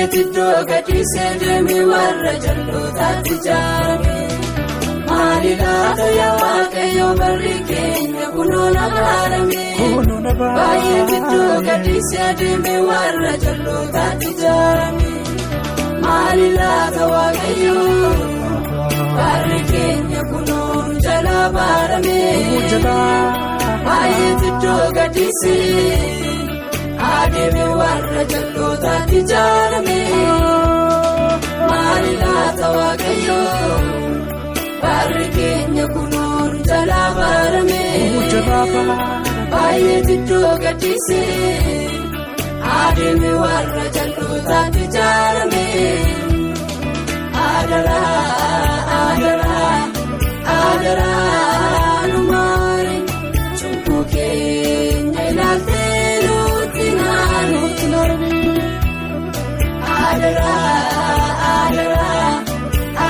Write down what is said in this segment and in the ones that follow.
Baay'eetu iddoo gadhiisee deeme warra jallootaatti ijaarame. Maali laata yaa Waaqayyo barri keenya kunoo nabaarame. Baay'eetu iddoo gadhiisee deeme warra jallootaatti ijaarame. Maali laata Waaqayyo barri keenya kunoo nu jalaa baarame. Baay'eetu iddoo gadhiisee adeeme warra jallootaatti ijaarame. Maali laata Waaqayyo barri keenya kunoo nu jalaa baarame. Baay'eetu iddoo gadhiisee adeeme warra jallootaatti ijaarame. Adaraa adaraa adaraa nu maari cubbuu keenya ilaaltee nutti naanu. Adaraa adaraa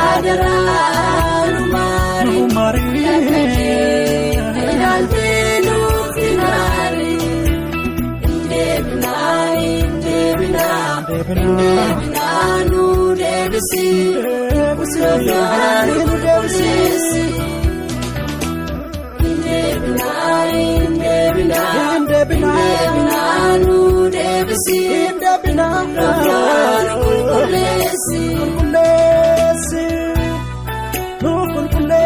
adaraa nu maari yakka keenya ilaaltee nutti naani. Ndeebinaa ndeebinaa ndeebinaa nu deebisi gooftaa nu qulqulleessi. Ndeebinaa ndeebinaa ndeebinaa nu deebisi gooftaa nu qulqulleessi. Qulqulleessi nu qulqulleessi.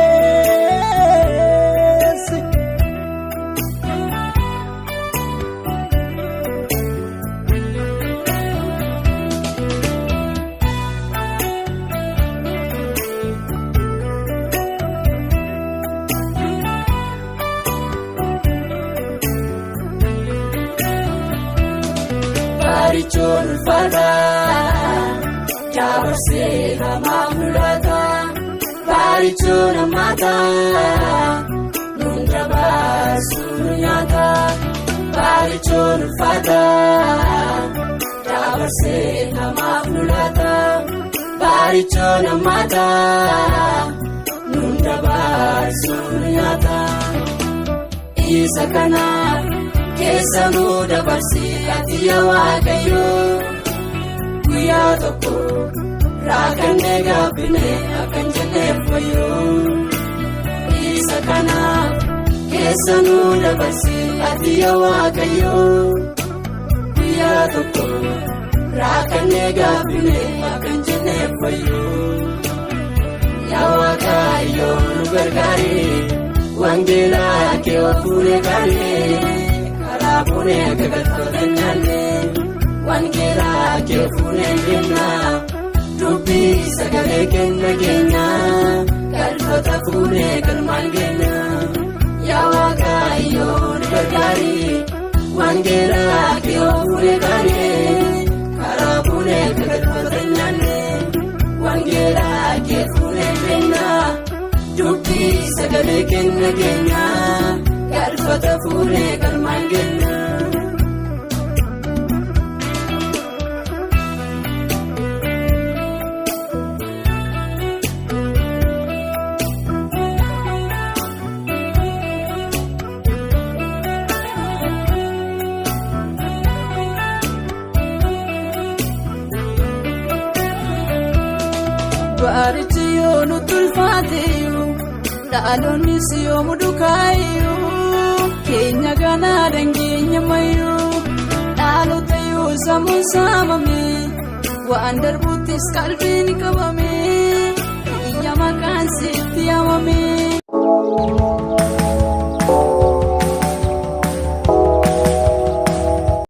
Barichoon ulfaataa dabarsee hamaaf mul'ata. Barichoon hammaataa nun dabarsu nu nyaata. Barichoon ulfaataa dabarsee hamaaf mul'ata. Barichoon hammaataa nun dabarsu nu nyaata. Isa kanaaf keessa nu dabarsi ati yaa Waaqayyo. Guyyaa tokko raakannee gaabbine akkan jenneef wayyoo. Isa kanaaf keessa nu dabarsi ati yaa Waaqayyo. Guyyaa tokko raakannee gaabbine akkan jenneef wayyoo. Yaa Waaqayyo nu gargaari wangeelaa kee fuunee kaanee karaa fuunee akka galtoota nyaanne wangeelaa kee fuunee deemnaa dubbii sagalee kenna keenya galtoota fuunee galmaan keenya. Yaa Waaqayyo nu gargaari wangeelaa kee fuunee kaanee karaa fuunee akka galtoota nyaanne wangeelaa kee fuunee deemnaa. Dubbii sagalee kenna keenya galfata fuunee galmaan keenya. Barichi yoo nutti ulfaateyyuu dhaloonnis yoo mudukaayyuu keenya ganaa dangeenya mayyuu dhaloota yoo sammuun saamame waan darbuttis qalbiin qabame iyya maqaan sitti yaamame.